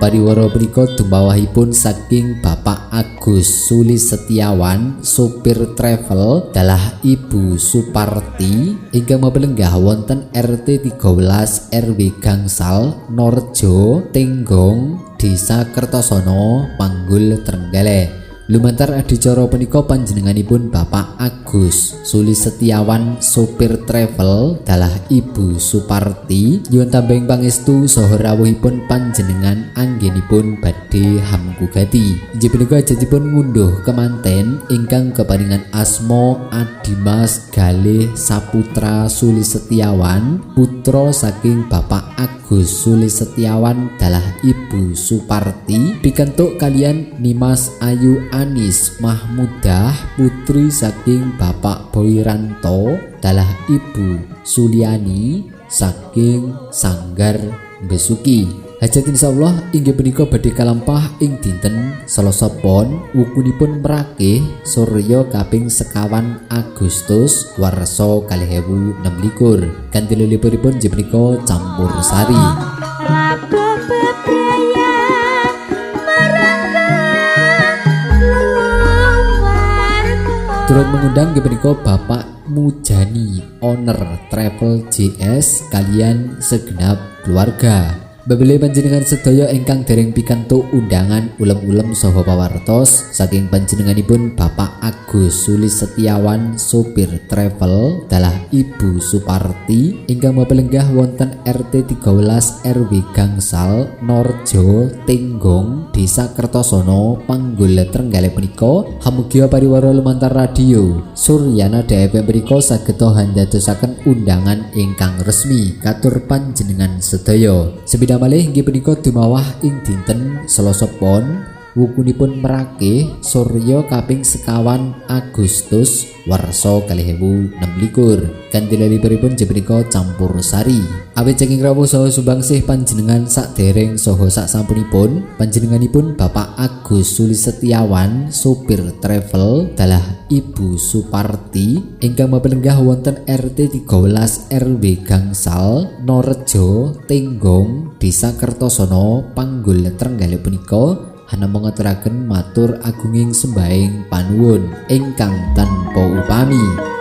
Pariwara punika dumawahipun saking Bapak Agus Sulis Setiawan, sopir travel, dalah Ibu Suparti ingkang mapelenggah wonten RT 13 RW Gangsal Norjo Tenggong, Desa Kertosono, Panggul, Trenggalek. Lumantar adicara punika panjenenganipun Bapak Agus Sulis Setiawan, sopir travel, dalah Ibu Suparti nyuwun tambahing pangestu saha rawuhipun panjenengan anggenipun badhe hamkugati. Inggih punika hajatipun ngunduh kemanten ingkang keparingan asma Adimas Galih Saputra Sulis Setiawan, putra saking Bapak Agus Sulis Setiawan dalah Ibu Suparti, pikantuk kalian Nimas Ayu Anis Mahmudah, putri saking Bapak Boyranto dalah Ibu Suliani saking Sanggar Besuki. Hajat insyaallah inggih punika badhe kalampah ing dinten Selasa Pon, wukunipun merakih surya kaping 25 Agustus warsa 2026. Kanthi lelipuripun inggih punika campur sari. Labuh bebrayan marang keluarga. Turut mengundang inggih punika Bapak Mujani, owner Travel JS, kalian segenap keluarga. Babile panjenengan sedaya ingkang dereng pikantuk undangan ulem-ulem saha pawartos saking panjenenganipun Bapak Agus Sulis Setiawan, sopir travel, dalah Ibu Suparti ingkang mapelenggah wonten RT 13 RW Gangsal Norjo Tenggong, Desa Kertosono, Panggul, Trenggalek punika hamugia pariwara lumantar radio Suryana FM punika saged handadosaken undangan ingkang resmi katur panjenengan sedaya. Sepindah malih inggih punika dumawah ing dinten Selasa Pon, wukunipun merakih surya kaping 25 Agustus warsa 2026. Kanthi lelipuripun inggih punika campur sari. Awit saking rawuh saha sumbangsih panjenengan sadereng saha sasampunipun panjenenganipun Bapak Agus Sulis Setiawan, sopir travel, dalah Ibu Suparti ingkang mapelenggah wonten RT 13 RW Gangsal Norjo Tenggong, Desa Kertosono, Panggul, Trenggalek punika hanamung ngaturaken matur agunging sembahing panuwun ingkang tanpa upami.